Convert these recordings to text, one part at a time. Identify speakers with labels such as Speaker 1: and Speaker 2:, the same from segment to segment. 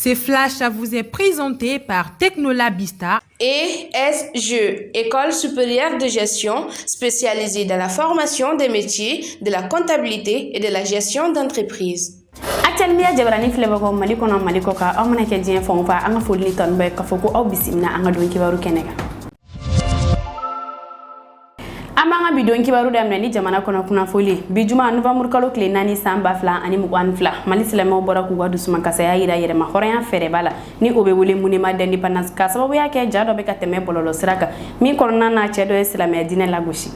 Speaker 1: Ce flash vous est présenté par Technolabista.
Speaker 2: ESG, École supérieure de gestion spécialisée dans la formation des métiers de la comptabilité et de la gestion d'entreprise.
Speaker 3: Actuel Media jabarani filɛbagaw Mali kɔnɔ, Mali kɔ kan, aw mana kɛ diɲɛ fan o fan, an ka foli ni tanu bɛ k'a fɔ ko aw bisimila an ka don kibaru kɛnɛ kan. An b'an ka bi don kibaru daminɛ ni jamana kɔnɔ kunnafoli. Bi juma, novembre kalo tile 4, san 2022, Mali silamɛw bɔra k'u ka dusumakasaya yira yɛrɛma hɔrɔnya fɛɛrɛba la, ni o bɛ wele Monument d'Indépendance, k'a sababuya kɛ ja dɔ bɛ ka tɛmɛ bɔlɔlɔ sira kan min kɔnɔna na, cɛ dɔ ye silamɛya diinɛ lagosi.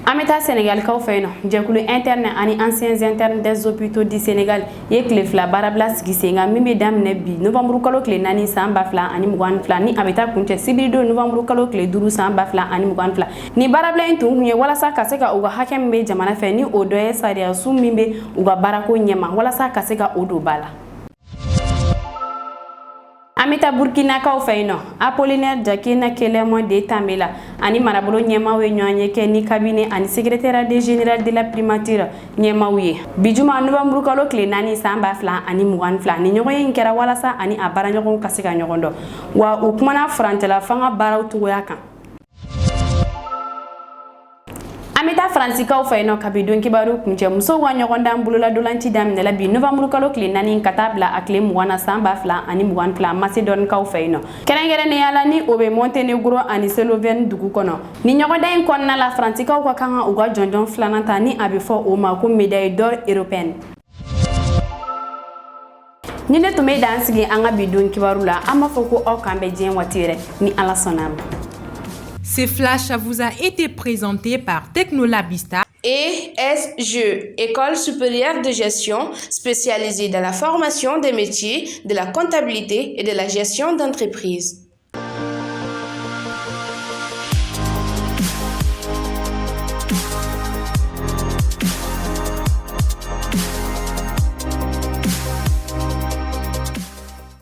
Speaker 3: An bɛ taa Senegalikaw fɛ yen nɔ. Jɛkulu interne ani anciens internes des hôpitaux du Sénégal ye tile 2 baarabila sigi sen kan, min bɛ daminɛ bi, novembre kalo tile 4, san 2022, ni a bɛ taa kuncɛ sibiridon, novembre kalo tile 5, san 2022. Ni baarabila in tun kun ye walasa ka se ka u ka hakɛ min bɛ jamana fɛ, ni o dɔ ye sariya sun min bɛ u ka baarako ɲɛma, walasa ka se ka o don ba la. An bɛ taa Burkinakaw fɛ yen nɔ. Apollinaire Jakina Kelemo de Tambela ani marabolo ɲɛmaaw ye ɲɔgɔn ye kɛ ni cabinet ani secrétariat général de la primature ɲɛmaaw ye bi juma, novembre kalo tile 4, san 2022. Ni ɲɔgɔn ye in kɛra walasa ani a baaraɲɔgɔnw ka se ka ɲɔgɔn dɔn, wa u kumana furancɛla fanga baaraw cogoya kan. An bɛ taa Faransikaw fɛ yen nɔ. Kabi don kibaru kuncɛ, musow ka ɲɔgɔndan bololadolanci daminɛla bi, novembre kalo tile 4, ka taa bila a tile 20 na, san 2022, Macédoinekaw fɛ yen nɔ, kɛrɛnkɛrɛnnenya la ni o bɛ Monténégro ani Slovène dugu kɔnɔ. Ni ɲɔgɔndan in kɔnɔna la, Faransikaw ka kan ka u ka jɔnjɔn filanan ta, ni a bɛ fɔ o ma ko médaille d'or européenne. Ni ne tun bɛ dan sigi an ka bi don kibaru la, an b'a fɔ ko aw k'an bɛ diɲɛ waati yɛrɛ, ni Ala sɔnna a ma.
Speaker 1: Ce flash vous a été présenté par Technolabista.
Speaker 2: ESG, École supérieure de gestion spécialisée dans la formation des métiers de la comptabilité et de la gestion d'entreprise.